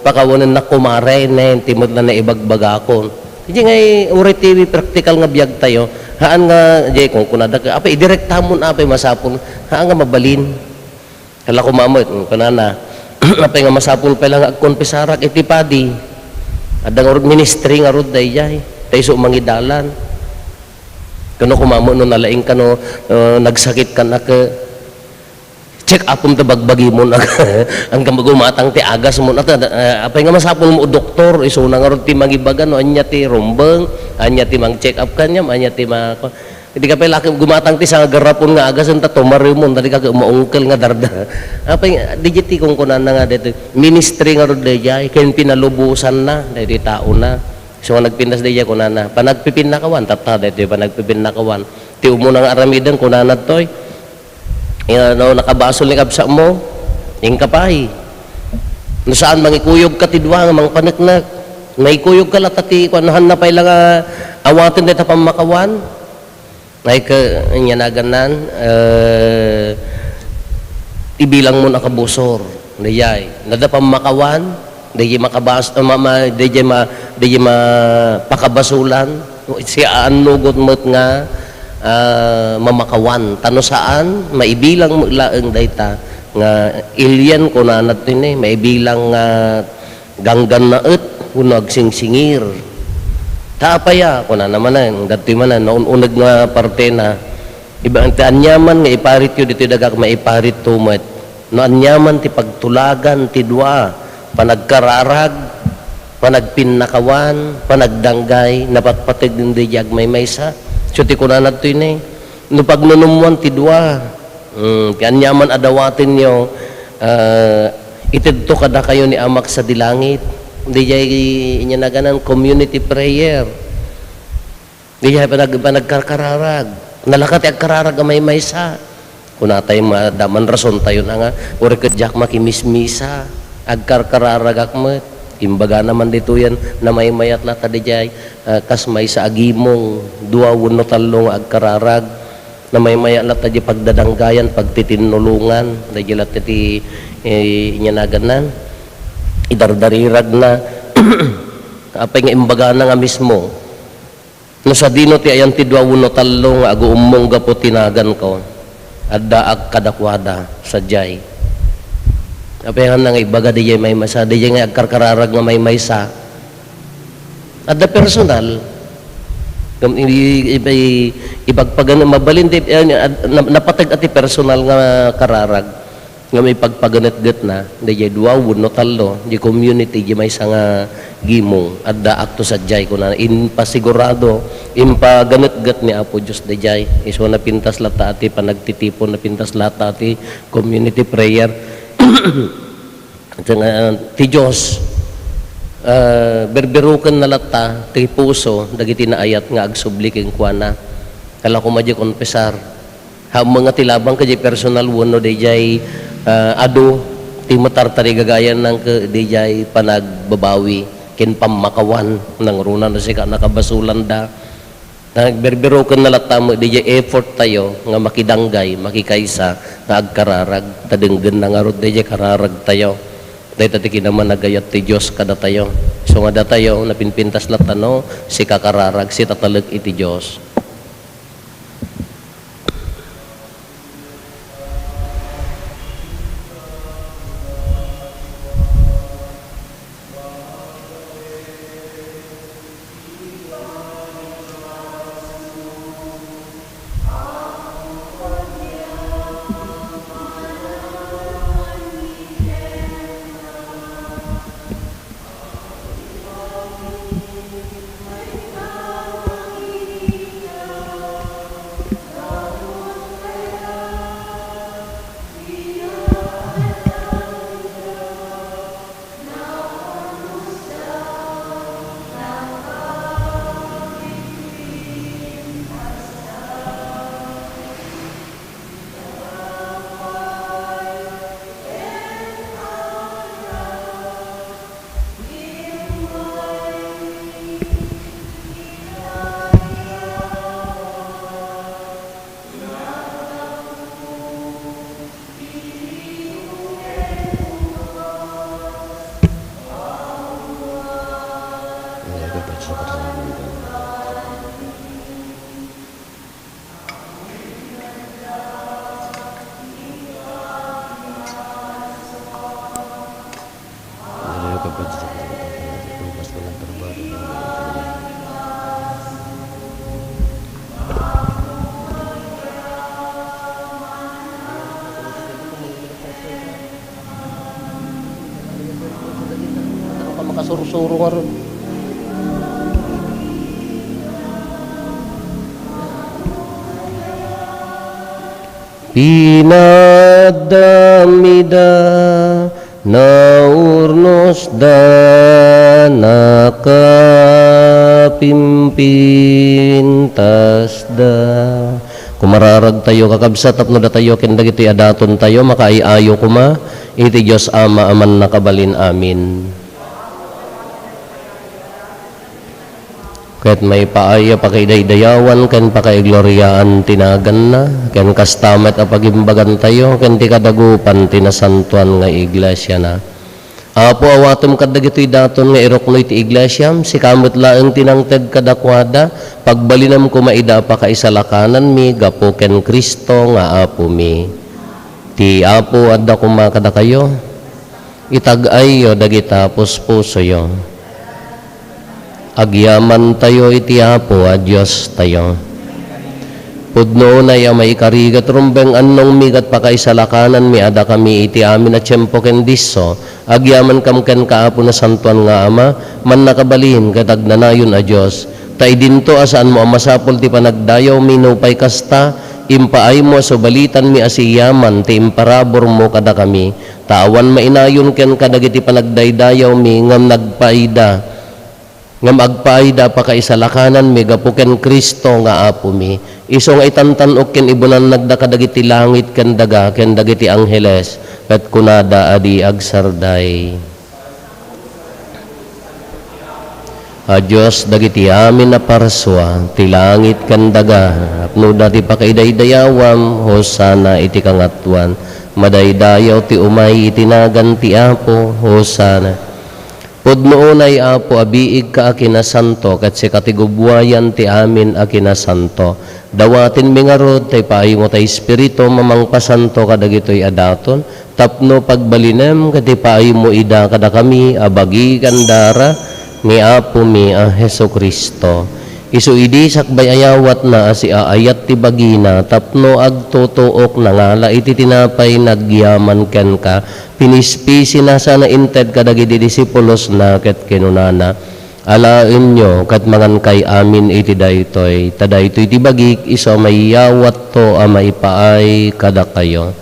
pakawanennak kumare, nen, ti met la naibagbagakon. Idiay ngay, uray ti praktikal nga biagtayo, haan nga, diay, kunkunada, apay, idirektamon, apay, masapul, haan nga mabalin. Kala ko mamet, mm, kunana, apay nga masapul pay la nga agkonfesarak iti padi. Adda nga ministry nga rud daydiay, ta isu mangidalan. Kano kumamet no nalaing kano, eh, nagsakit ka na ke, check upem ta bagbagimon, haan nga gumatang ti agasmon, at, eh, apay nga masapulmo, doktor, isuna nga rud ti mangibaga no ania ti rumbeng, ania ti mang-check up kaniam, ania ti ma-, Idi ka pay la gumatang ti sanga garapon nga agasem ta tumaremon, ta dika maungkel nga darda. Apay, daydiay ti kunkunana nga daytoy, ministry nga rud daydiay, ken pinalubosanna daytoy taona. Isu nga nagpintas daydiay, kunana, panagpipinnakawan, tatta, daytoy panagpipinnakawan. Ti umuna nga aramiden, kunana daytoy, eh, no, nakabasol ni kabsatmo, inka pay. No saan, mangikuyogka ti dua nga mangpaneknek. Mangikuyogka latta ti, kuan, haan na pay la nga awaten dayta pammakawan. Ay, ka-, ania nagannan, eh, ibilangmon a kabusor. Daydiay. Nadda pammakawan, daydiay makabas-, ah, ma-, ma-, daydiay ma-, daydiay mapakabasulan. Siya aannugot met nga, ah, mamakawan. Ta no saan, maibilang met laeng dayta nga alien, kunana daytoy, maibilang nga ganggannaet wenno agsingsingir. Ta apay a, kunana manen, daytoy manen, naun-uneg nga partena, iba, ti aniaman nga iparityo ditoy dagak, maiparitto met. No aniaman ti pagtulagan ti dua, panagkararag, panagpinnakawan, panagdanggay, napatpateg daydiay agmaymaysa. So, ti kunana daytoy ne, no pagnunummoan ti dua, Hmm, ti aniaman a dawatenyo, ah, itedto kadakayo ni Amak sadi langit. Daydiay ania nagannan, community prayer. Daydiay panag-, panagkarkararag. Nalaka ti agkararag a maymaysa. Kunatayo nga, adda man rasontayo na nga, uray ket diak makimismisa. Agkarkararagak met. Imbagana man ditoyen, namaymayat latta daydiay, ah, kas maysa a gimong, dua wenno tallo nga agkararag. Namaymayat latta diay pagdadanggayan, pagtitinnulongan, daydiay latta ti, eh, ania nagannan, idardariragna. Apay nga imbagana nga mismo, no sadino ti ayan ti dua wenno tallo nga aguummong gapu ti naganko, addaak kadakuada sadiay. Apay nga ibaga daydiay maymaysa, daydiay nga agkarkararag nga maymaysa, adda personal. Ngem i-, i-, i-, ipagpagan-, mabalin ti, eh, ad-, na-, napateg a ti personal nga kararag nga maipagpaganetgetna, daydiay dua wenno tallo, di community, di maysa nga gimong, addaakto sadiay, kunana, impasigurado, impaganetget ni Apo Dios daydiay. Isu napintas latta a ti panagtitipon, napintas latta a ti community prayer. Iti nga, ti Dios, ah, berberukenna latta ti puso dagiti naayat nga agsubli kenkuana. Kala koma diay konfesar. Haan nga ti labang ket diay personal wenno daydiay, ah, adu ti matartarigagayan nang ket daydiay panagbabawi ken pammakawan, nangruna no sika nakabasolanda. Nagberberukenna latta met daydiay effort tayo nga makidanggay, makikaysa nga agkararag, ta denggenna ngarud daydiay kararagtayo. Dayta ti kinamanagayat ti Dios kadatayo. Isu nga datayo, napinpintas latta no sika kararag, sitatalek iti Dios. Makasursuro nga ron. Pinadamida, naurnosda, nakapimpintasda. Kumararagtayo, kakabsat, tapno datayo ken dagitoy a datontayo makaay-ayo koma iti Dios Ama a Mannakabalin. Amin. Ket maipaay a pakaidaydayawan ken pakaigloriaan ti naganna, ken kasta met a pagimbagantayo ken ti kadagupan ti nasantoan nga iglesiana. Apo, awatem kadagitoy daton nga iruknoy ti iglesiam, sika met laeng ti nangted kadakuada, pagbalinem koma ida a pakaisalakananmi gapu ken Cristo nga Apomi. Ti Apo adda koma kadakayo. Itag-ayyo dagita puspusoyo. Agyamantayo iti Apo a Diostayo. Pudno unay a maikari ket rumbeng annongmi ket pakaisalakananmi a dakami iti amin a tiempo ken disso, agyamankam kenka, Apo Nasantoan nga Ama, Mannakabalin ket Agnanayon a Dios. Ta idinto a saanmo a masapul ti panagdayawmi, nupay kasta, impaaymo a subalitanmi a siyaman ti imparaburmo kadakami. Ta awan mainayon kenka dagiti panagdaydayawmi ngem nagpaida, ngem agpaida a pakaisalakananmi gapu ken Cristo nga Apomi. Isu nga itantan-ok ken ibunannagda kadagiti langit ken daga ken dagiti angheles, ket kunada a di agsarday. A Dios, dagiti amin a parsua, ti langit ken daga, napnoda ti pakaidaydayawam, Hosanna iti kangatoan. Madaydayaw ti umay iti nagan ti Apo, Hosanna. Pudno unay, Apo, a biigka a kinasanto, ket sika ti gubbuayan ti amin a kinasanto. Dawatenmi ngarud ta ipaaymo ti Espiritum a mangpasanto kadagitoy a daton, tapno pagbalinem ket ipaaymo ida kadakami a bagi ken dara ni Apomi a Jesu-Cristo. Isu idi sakbay a yawatna a siaayat ti bagina tapno agtutuok, nangala iti tinapay, nagyaman kenka, pinispisina sana inted kadagiti disipulosna ket kinunana, Alaenyo ket mangankay amin iti daytoy, ta daytoy ti bagik, isu a mayawatto a maipaay kadakayo.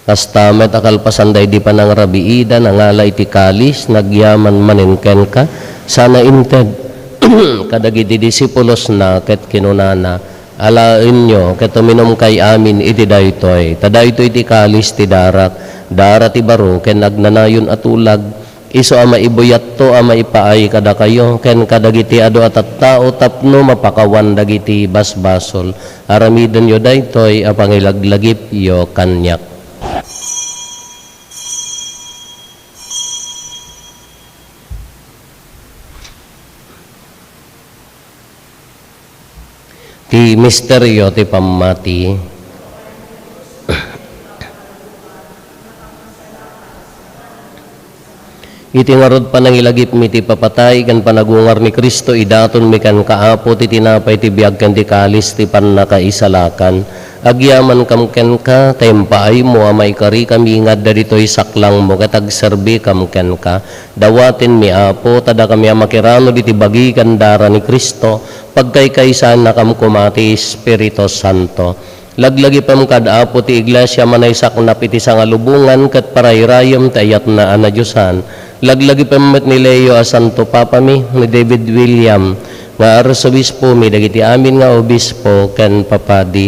Kasta met a kalpasan daydi panangrabiida, nangala iti kalis, nagyaman manen kenka, sana inted kadagiti disipulosna ket kinunana, Alaenyo ket uminumkay amin iti daytoy, ta daytoy ti kalis ti darak, dara ti baro ken agnanayon a tulag, isu a maibuyatto a maipaay kadakayo ken kadagiti adu a tattao tapno mapakawan dagiti basbasol. Aramidenyo daytoy a pangilaglagipyo kaniak. Ti misterio ti pammati. Iti ngarud panangilagipmi ti ipapatay ken panagungar ni Cristo, idatonmi kenka, Apo, ti tinapay ti biag ken ti kalis ti pannakaisalakan. Agyamankam kenka, ta impaaymo a maikarikami nga adda ditoy saklangmo ket agserbikam kenka. Dawatenmi, Apo, ta dakami a makiranod iti bagi ken dara ni Cristo, pagkaykaysaannakam koma ti Espiritu Santo. Laglagipem kad, Apo, ti Iglesia a manaysaknap iti sangalubongan ket parayrayem ti ayatna a nadiosan. Laglagipem met ni Leo a Santo Papami, ni David William nga Arsobispomi, dagiti amin nga obispo ken papadi.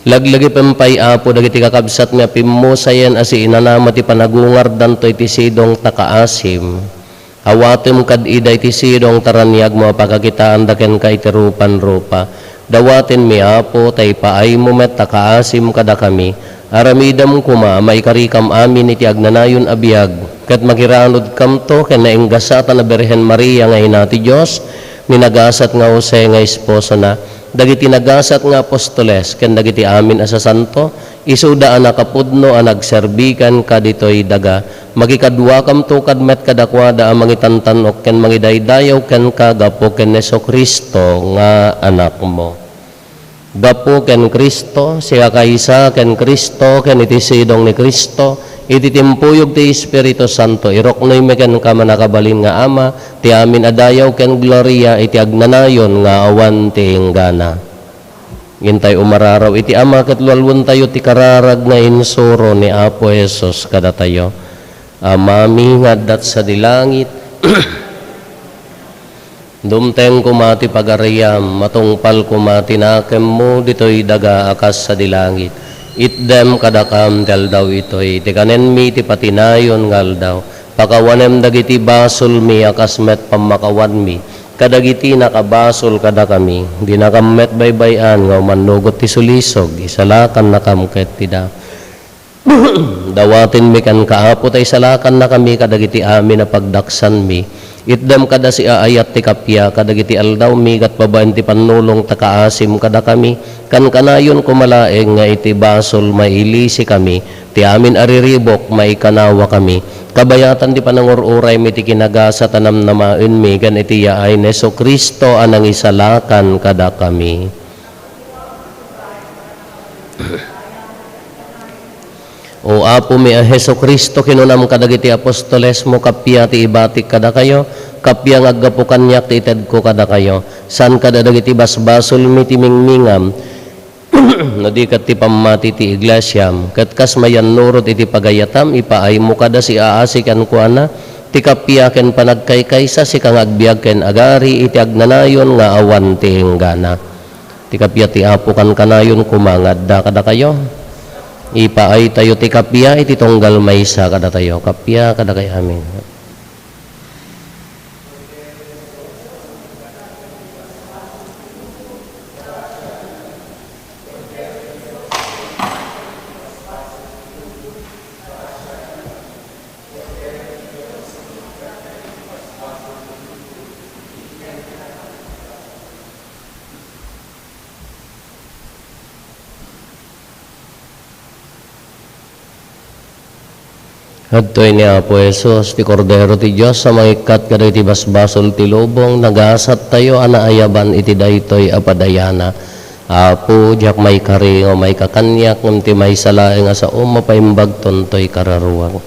Laglagipem pay, Apo, dagiti kakabsatmi a pimmusayen a siinanama ti panagungardanto iti sidong ta kaasim. Awatem kad ida iti sidong ta raniagmo a pakakitaanda kenka iti rupan rupa. Dawatenmi, Apo, ta ipaaymo met a kaasim kadakami. Aramidem koma a maikarikam amin iti agnanayon a biag, ket makiranudkamto ken nainggasatan a Birhen Maria nga Ina ti Dios, ni nagasat nga Jose nga esposona, dagiti nagasat nga apostoles, ken dagiti amin a sasanto, isuda a nakapudno a nagserbi kenka ditoy daga. Makikaduakamto kad met kadakuada a mangitantan-ok ken mangidaydayaw kenka gapu ken Jesu-Cristo nga Anakmo. Gapu ken Cristo, siakaysa ken Cristo, ken iti sidong ni Cristo, iti timpuyog ti Espiritu Santo, iruknoymi kenka, mannakabalin nga Ama, ti amin a dayaw ken gloria iti agnanayon nga awan ti inggana. Intay umararaw iti Ama ket lualwentayo ti kararag nga insuro ni Apo Jesus kadatayo. Amami nga adda sadi langit, dumteng koma ti pagariam, matungpal koma ti nakemmo ditoy daga a kas sadi langit. Itdem kadakam ti aldaw itoy ti kanenmi ti patinayon nga aldaw. Pakawanem dagiti basolmi a kas met pammakawanmi kadagiti nakabasol kadakami. Dinakam met baybay-an nga umannugot ti sulisog, isalakannakam ket ti da. Dawatenmi kenka, Apo, ta isalakannakami kadagiti amin a pagdaksanmi. Itdem kada siaayat ti kappia kadagiti aldawmi ket babaen ti pannulong ta kaasim kadakami. Kankanayon koma laeng nga iti basol mailisikami, ti amin a riribuk maikanawakami. Kabayatan ti panangur-uraymi ti kinagasat a namnamaenmi ken iti yaay ni Jesu-Cristo a nangisalakan kadakami. O Apomi a Jesu-Cristo, kinunam kadagiti apostolesmo, kappia ti ibatik kadakayo, kappia nga aggapu kaniak ti itedko kadakayo. Saan kada dagiti basbasolmi ti mingmingam, no di ket ti pammati ti iglesiam. Ket kas mayannurot iti pagayatam, ipaaymo kada siaasi kenkuana ti kappia ken panagkaykaysa, sika nga agbiag ken agari iti agnanayon nga awan ti inggana. Ti kappia ti Apo kankanayon koma nga adda kadakayo. Ipaaytayo ti kappia iti tunggal maysa kadatayo. Kappia kadakayo. Amen. Adtoy ni Apo Jesus, ti Kordero ti Dios a mangikkat kadagiti basbasol ti lubong. Nagasattayo a naayaban iti daytoy a padayana. Apo, diak maikari nga maikakaniak, ngem ti maysa laeng a saom mapaimbagton toy kararuak.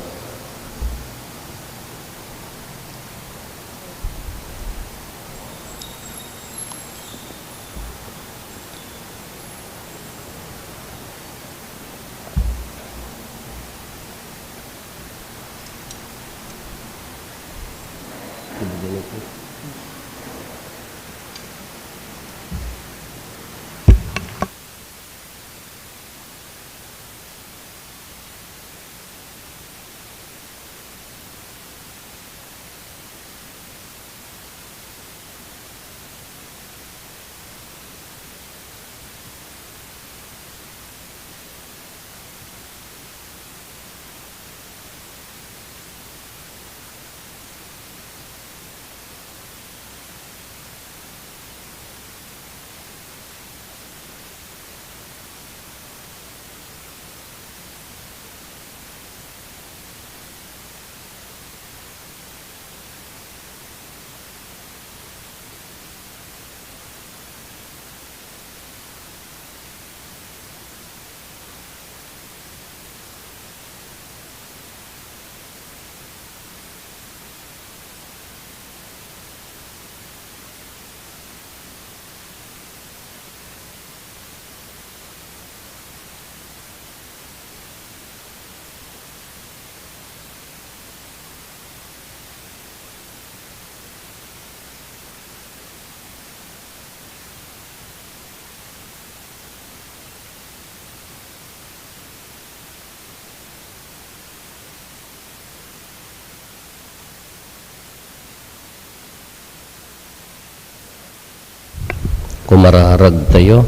Kumararagtayo.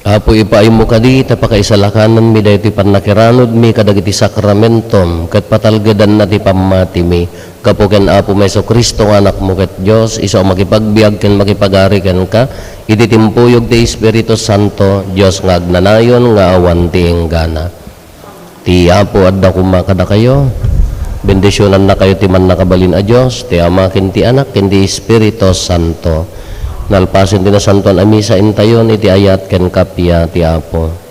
Apo, ipaaymo kadi ta pakaisalakananmi daytoy pannakiranudmi kadagiti sakramentom ket patalgedanna ti pammatimi. Gapu ken Apomi Jesu-Cristo nga Anakmo ket Dios, isu a makipagbiag ken makipagari kenka, iti timpuyog ti Espiritu Santo, Dios nga agnanayon nga awan ti inggana. Ti Apo adda koma kadakayo. Bendisionannakayo ti Mannakabalin a Dios, ti Ama ken ti Anak ken ti Espiritu Santo. Nalpasen ti Nasantoan a Misa intayon iti ayat ken kappia ti Apo.